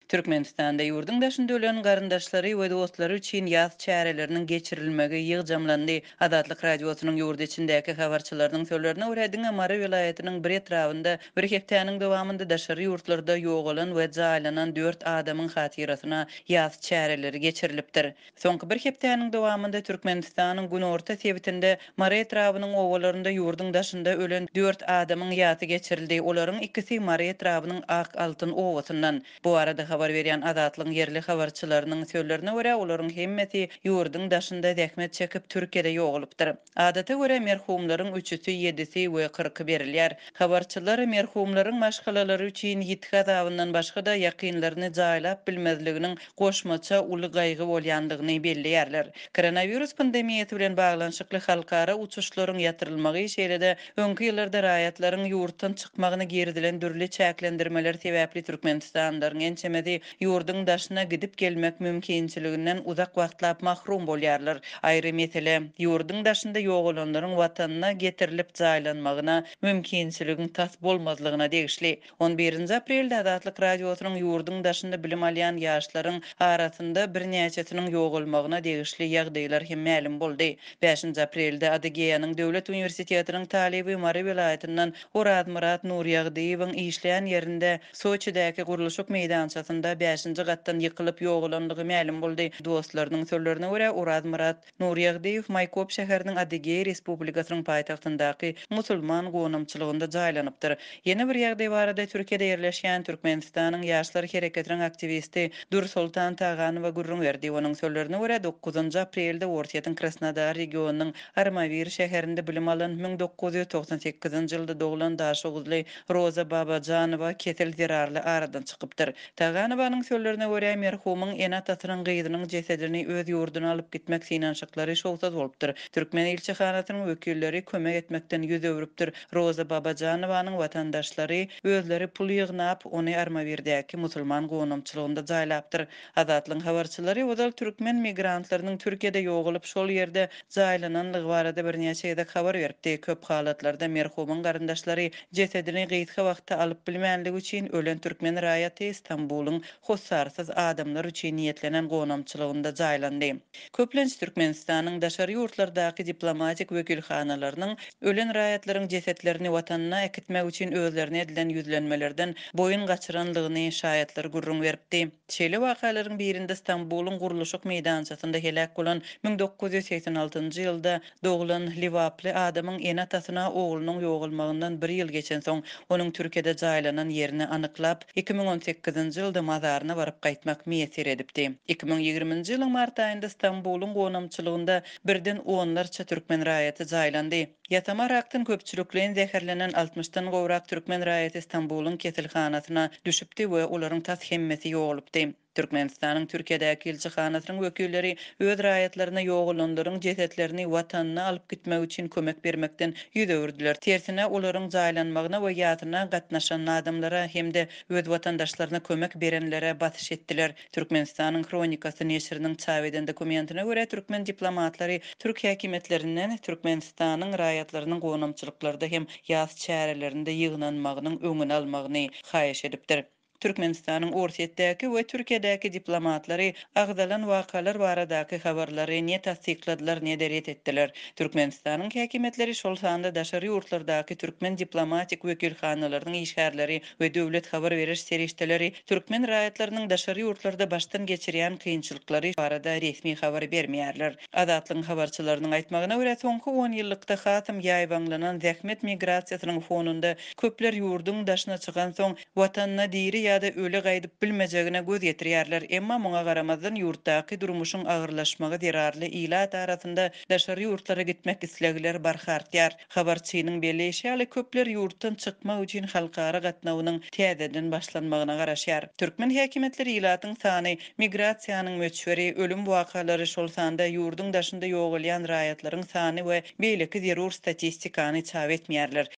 Türkmenistanda ýurduň daşynda ölen garyndaşlary we dostlary üçin ýas çäreleriniň geçirilmegi ýygjamlandy. Azatlyk Radiosynyň ýurt içindäki habarçylarynyň sözlerine görä, diňe Mary welaýatynyň bir etrabynda bir hepdäniň dowamynda daşary ýurtlarda ýogalan we jaýlanan dört adamyň hatyrasyna ýas çäreleri geçirilipdir. Soňky bir hepdäniň dowamynda Türkmenistanyň günorta sebitinde Mary etrabynyň obalarynda ýurduň daşynda ölen dört adamyň ýasy geçirildi. Olaryň ikisi Mary etrabynyň Ak altyn obasyndan. Bu barada habar berýän Azatlygyň ýerli habarçylarynyň sözlerine görä, olaryň hemmesi ýurduň daşynda zähmet çekip, Türkiýede ýogalypdyr. Adata görä, merhumlaryň üçüsi, ýedisi we kyrky berilýär. Habarçylar merhumlaryň maşgalalary üçin ýitgi azabyndan başga-da ýakynlaryny jaýlap bilmezliginiň goşmaça uly gaýgy bolýandygyny belleýärler. Koronawirus pandemiýasy bilen baglanyşykly halkara uçuşlaryň ýatyrylmagy, şeýle-de öňki ýyllarda raýatlaryň ýurtdan çykmagyna girizilen dürli çäklendirmeler sebäpli türkmenistanlylaryň ençemesi ýurduň daşyna gidip-gelmek mümkinçiliginden uzak wagtlap mahrum bolýarlar. Aýry mesele, ýurduň daşynda ýogalanlaryň watanyna getirilip jaýlanmagyna mümkinçiligiň tas bolmazlygyna degişli. On birinji aprelde Azatlyk Radiosynyň ýurduň daşynda bilim alýan ýaşlaryň arasynda birnäçesiniň ýogalmagyna degişli ýagdaýlar hem mälim boldy. Bäşinji aprelde Adygeýanyň döwlet uniwersitetiniň talyby Mary welaýatyndan Orazmyrat Nurýagdyýewiň işleýän ýerinde Soçidäki gurluşyk meýdançasynda bäşinji gatdan ýykylyp ýogalandygy mälim boldy. Dostlarynyň sözlerine görä, Orazmyrat Nurýagdyýew Maýkop şäheriniň Adygeý Respublikasynyň paýtagtyndaky musulman gonamçylygynda jaýlanypdyr. Ýene bir ýagdaý barada Türkiýede ýerleşýän Türkmenistanyň Ýaşlar hereketiniň aktiwisti Dürsoltan Taganowa gürrüň berdi. Onuň sözlerine görä, dokuzynjy aprelde Orsýetiň Krasnodar regionynyň Armawir şäherinde bilim alan 1998-nji ýylda doglan daşoguzly Roza Babajanowa kesel zerarly aradan çykypdyr. Taganowanyň sözlerine görä, merhumyň ene-atasynyň gyzynyň jesedini öz ýurduna alyp gitmek synanyşyklary şowsuz bolupdyr. Türkmen ilçihanasynyň wekilleri kömek etmekden ýüz öwrüpdir. Roza Babajanowanyň watandaşlary özleri pul ýygnap, ony Armawirdäki musulman gonamçylygynda jaýlapdyr. Azatlygyň habarçylary ozal türkmen migrantlarynyň Türkiýede ýogalyp, şol ýerde jaýlanandygy barada birnäçe gezek habar beripdi. Köp halatlarda merhumyň garyndaşlary jesedini gysga wagtda alyp bilmänligi üçin ölen türkmen raýaty Stambulyň hossarsyz adamlar üçin niýetlenen gonamçylygynda jaýlandy. Köplenç Türkmenistanyň daşary ýurtlardaky diplomatik wekilhanalarynyň ölen raýatlaryň jesetlerini watanyna äkitmek üçin özlerine edilen ýüzlenmelerden boýun gaçyranlygyny şaýatlar gürrüň beripdi. Şeýle wakalaryň birinde Stambulyň gurluşyk meýdançasynda heläk bolan 1986-njy ýylda doglan lebaply adamyň ene-atasyna oglunyň ýogalmagyndan bir ýyl geçensoň, onuň Türkiýede jaýlanan ýerini anyklap, 2018-nji ýylda mazaryna baryp gaýtmak miýesser edipdi. 2020-nji ýylyň mart aýynda Stambulyň gonamçylygynda birden onlarça türkmen raýaty jaýlandy. Ýasama rakdan köpçülikleýin zäherlenen altmyşdan gowrak türkmen raýaty Stambulyň keselhanasyna düşüpdi we olaryň tas hemmesi ýogalypdy. Türkmenistanyň Türkiýedäki ilçihanasynyň wekilleri öz raýatlaryna ýogalanlaryň jesetlerini watanyna alyp gitmek üçin kömek bermekden ýüz öwürdiler. Tersine, olaryň jaýlanmagyna we ýasyna gatnaşan adamlara hem-de öz watandaşlaryna kömek berenlere basyş etdiler. Türkmenistanyň Hronikasy neşiriniň çap eden dokumentine görä, türkmen diplomatlary türk häkimiýetlerinden Türkmenistanyň raýatlarynyň gonamçylyklarda hem ýas çärelerinde ýygnanmagynyň öňüni almagyny haýyş edipdir. Türkmenistanyň Orsýetdäki we Türkiýedäki diplomatlary agzalan wakalar baradaky habarlary ne tassykladylar, ne-de ret etdiler. Türkmenistanyň häkimiýetleri, şol sanda daşary ýurtlardaky türkmen diplomatik wekilhanalarynyň işgärleri we döwlet habar beriş serişdeleri türkmen raýatlarynyň daşary ýurtlarda başdan geçirýän kynçylyklary barada resmi habar bermeýärler. Azatlygyň habarçylarynyň aýtmagyna görä, soňky onýyllykda hasam ýaýbaňlanan zähmet migrasiýasynyň fonunda köpler ýurduň daşyna çykansoň, watanyna diri ýa-da öli gaýdyp bilmejegine göz ýetirýärler. Emma muňa garamazdan, ýurtdaky durmuşyň agyrlaşmagy zerarly ilat arasynda daşary ýurtlara gitmek islegler barha artýar. Habarçynyň belleýşi ýaly, köpler ýurtdan çykmak üçin halkara gatnawynyň täzeden başlanmagyna garaşýar. Türkmen häkimiýetleri ilatyň sany, migrasiýanyň möçberi, ölüm wakalary, şol sanda ýurduň daşynda ýogalýan raýatlaryň sany we beýleki zerur statistikany çap etmeýärler.